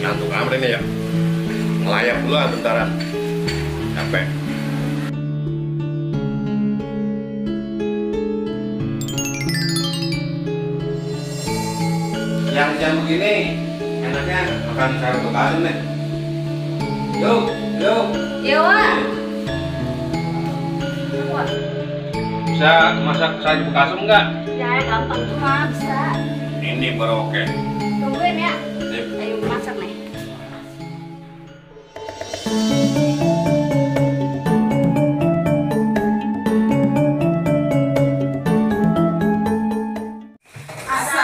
Ngantuk amat ini ya, ngelayap dulu bentaran, capek. Yang jam begini, enaknya makan sayur bekasem nih. Yuk. Ya, Wak. Bisa masak sayur bekasem nggak? Ya, gampang tuh, Mak. Bisa. Ini baru oke. Tungguin ya. Sip. Ayo masak nih.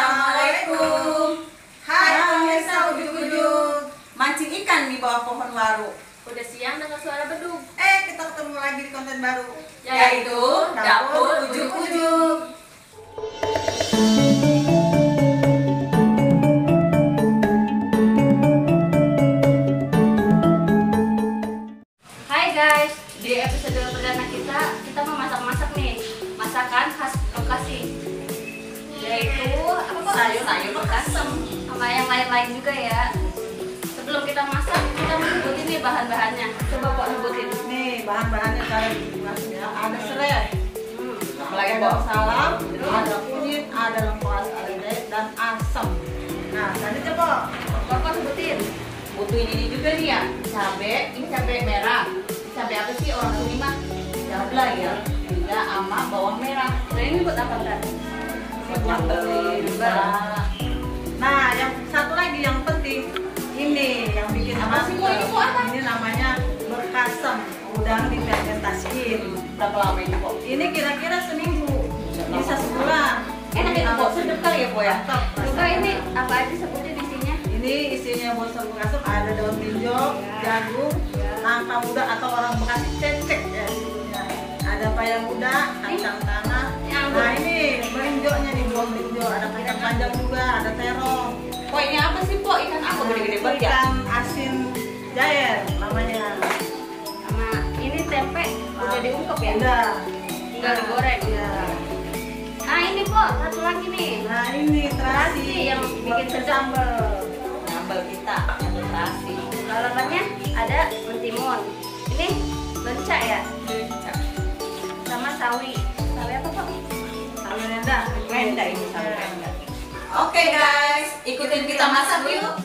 Assalamualaikum. Hai pemirsa ujung-ujung. Mancing ikan di bawah pohon waru. Udah siang dengar suara beduk. Kita ketemu lagi di konten baru, Yaitu Dapur Ujung-Ujung. Hai guys, di episode perdana kita mau masak-masak nih. Masakan khas lokasi. Yaitu apa kok? Sayur bekasem sama yang lain-lain juga ya. Sebelum kita masak, kita mau sebutin nih bahan-bahannya. Coba kok sebutin. Nih bahan-bahannya kalian ya. Ada serai, ada bawang salam, ada kunyit, ada lengkuas, ada jahe dan asam. Nah, tadi coba Kok sebutin. Butuhin ini juga nih ya, cabai, ini cabai merah. Cabai apa sih orang sini mah? Jabla ya, juga sama bawang merah. Nah ini buat apa kan? buat beli. Nah, yang satu lagi yang penting ini yang bikin Apa sih, mantep. Bu? Ini Bu, apa? Ini namanya bekasem, udang difermentasiin. Berapa lama ini kok? Ini kira-kira seminggu, bisa sebulan. Enak itu kok, sedap kali ya Po ya? Mantap. Coba ini apa aja sebutin isinya? Ini isinya bosor bekasem ada daun tinjau, jagung, nangka muda atau orang Bekasi cecek ya. Ada payang muda, kacang tanah. Nah ini melinjonya nih, buah melinjo, ada kacang panjang juga, ada terong. Po ini apa sih Po? Ikan apa gede-gede banget ya? Ikan asin jair namanya. Sama ini tempe udah diungkep ya? Udah. Tinggal digoreng. Ya. Nah ini Po, satu lagi nih. Nah ini terasi Terasi yang bikin buat sedap. sambal. Sambal kita, sambal terasi. Lalapannya ada mentimun. Ini lenca ya? Sama sawi. Sawi apa Po? Sawi rendah. Menda ini sambal menda. Oke guys, ikutin kita masak yuk.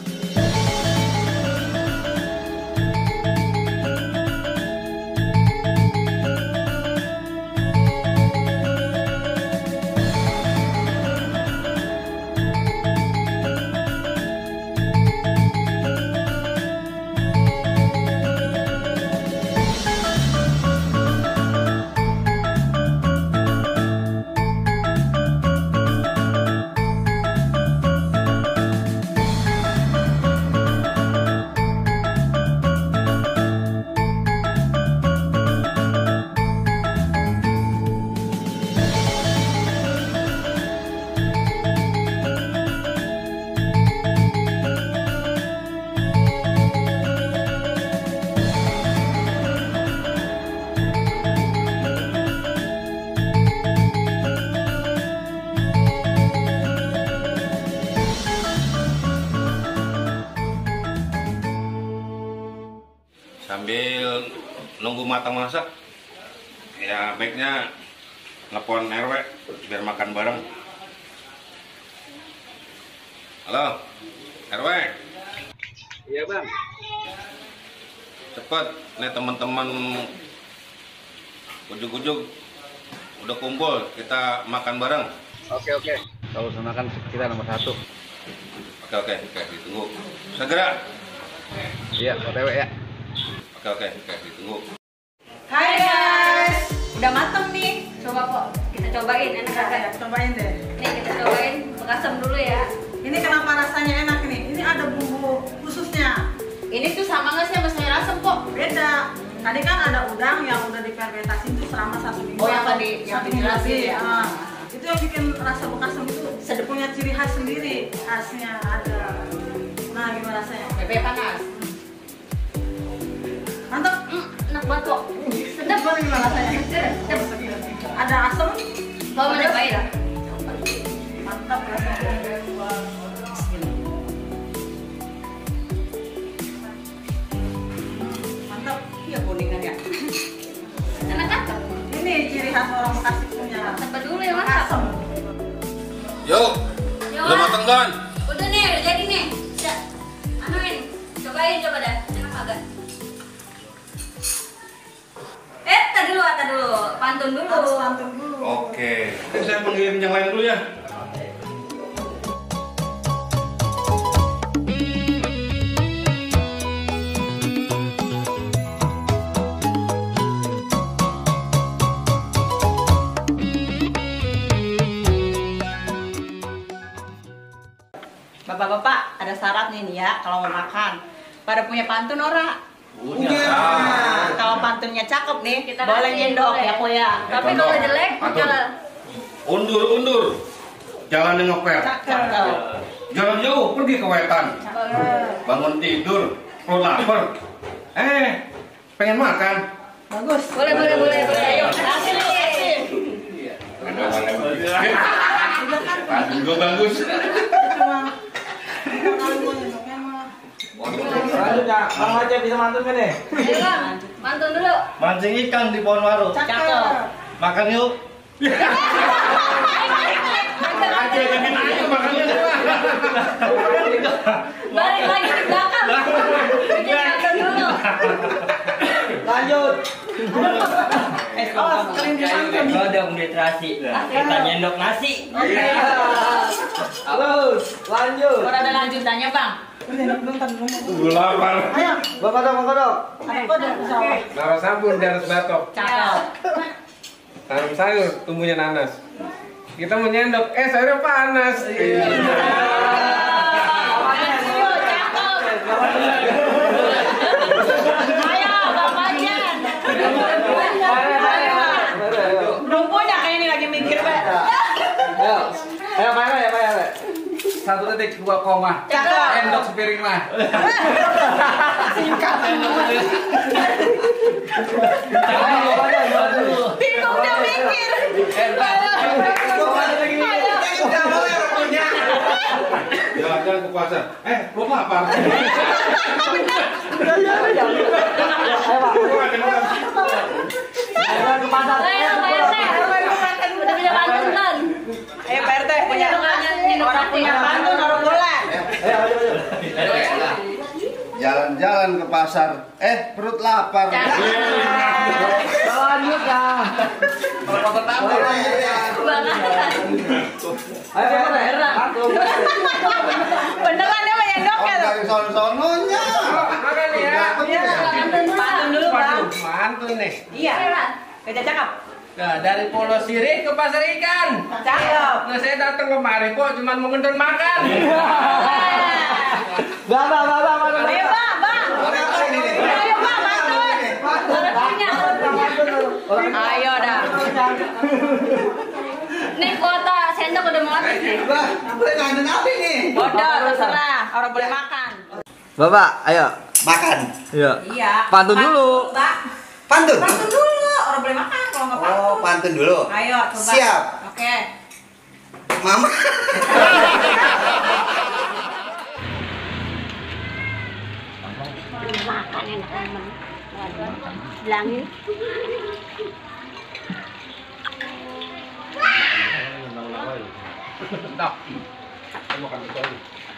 Sambil nunggu matang masak, ya baiknya nelpon RW biar makan bareng. Halo, RW. Iya bang. Cepet, nih teman-teman ujung-ujung udah kumpul, kita makan bareng. Oke. Kalau makan kita nomor 1. Oke, ditunggu. Segera. Iya, OTW ya. Oke, ditunggu. Hai guys, udah mateng nih. Coba Po, kita cobain enak Nah, kan? cobain deh. Nih kita cobain bekasem dulu ya. Ini kenapa rasanya enak nih? Ini ada bumbu khususnya. Ini tuh sama nggak sih sama sayur asem kok? Beda. Tadi kan ada udang yang udah difermentasi itu selama 1 minggu. Oh, yang atau tadi yang 1 minggu dijelasin lebih. ya. Ah, itu yang bikin rasa bekasem itu Sedep. punya ciri khas sendiri. Khasnya ada. Nah, gimana rasanya? Bebek panas. Mantap. Enak banget kok. Sedap. Gimana rasanya? Ada asam. Mau mencobain? Mantap rasanya. Mantap. Iya kuningan ya. Enak kan? Ini ciri khas orang Bekasi punya. Coba dulu ya mas. Asam. Yuk, udah mateng kan? Udah nih, udah jadi nih. Udah. Anuin, cobain coba dah. Enak agak. Tadi dulu, pantun dulu. Harus pantun dulu. Oke. Saya panggilin yang lain dulu ya. Bapak-bapak, ada syarat nih ya kalau mau makan. Pada punya pantun ora? Punya. Kalau pantunnya cakep nih, Kita boleh kasih, nyendok boleh. ya po ya. Tapi kalau jelek, Pantun. jangan. Undur. Jalan yang ngepel. Cakep. Jalan jauh, pergi ke wetan. Bangun tidur, perut lapar. Pengen makan. Bagus. Boleh. Ayo. Kasih nih. Pantun gue bagus. Cuma kalau gue nyendoknya mah. Selanjutnya, Bang Aceh bisa mantun kan nih? Ayo bang, pantun dulu. Mancing ikan di pohon waru. Cakep. Makan yuk. Aja jangan aja makannya. Balik lagi di belakang. Bikin pantun dulu. Lanjut. Oh, kering di pantun. Kalau ada konsentrasi, kita nyendok nasi. Halo, lanjut. Kalau ada lanjutannya bang. Gue lapar. Ayo, Bang Kodok. ada kode pesawat. Naruh sabun di atas batok, Cakep. tanam sayur, tumbuhnya nanas. Kita mau nyendok, sayurnya panas. Ayo bang Fajan. Belum punya kayak ini lagi mikir Pak. Ayo, Pak. 1 detik 2 koma. Cakep. Endok sepiring mah. Bingung dia mikir. Jalan-jalan ke pasar. Belum lapar. Ayo Pak RT. Udah bisa pantun kan? Ayo Pak RT punya orang punya pantun orang boleh. Jalan-jalan ke pasar. Perut lapar. Lanjut ya. Ayo, Beneran dia mau nyendok ya? dari sono-sononya. Makan ya. Pantun dulu bang. Mantun nih. Iya. Kerja cakep. Nah, dari Pulau Sirih ke Pasar Ikan. Cakep. Nah, saya datang kemari kok cuma mau ngendon makan. Bang. Ayo bang. Ayo bang pantun. Ayo dah. Nih kuota sendok udah mau habis nih. Bodoh terserah. Orang boleh makan. Bapak, ayo. Makan. Iya. Iya. Pantun dulu. Mbak. Pantun. Pantun dulu. Orang boleh makan kalau nggak pantun. Oh, pantun dulu. Ayo coba. Siap. Oke. Mama. Makan enak teman. Bilangin.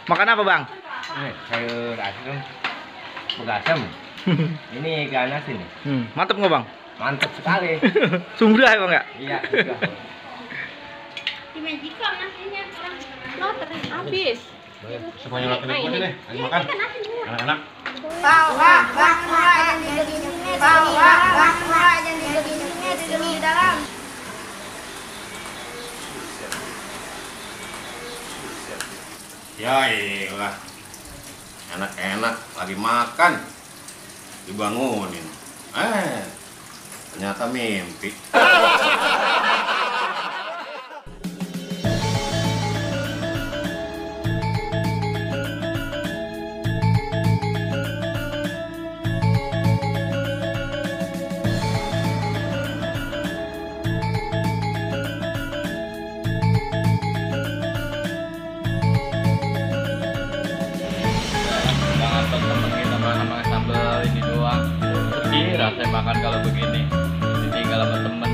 Makan apa, Bang? Sayur asem, begasem. Ini ikan asin. Mantep nggak, Bang? Mantap sekali. Sumber ya, Bang, ya? Iya. Juga. Di Magical nasinya loter habis. Semuanya makan ini deh. Ayo makan. Anak-anak. Bawa yang di dalam. Ya iyalah. Enak-enak lagi makan. Dibangunin. Ternyata mimpi. Temen kita makan sambal ini doang. Sedih rasanya makan kalau begini ditinggal sama temen.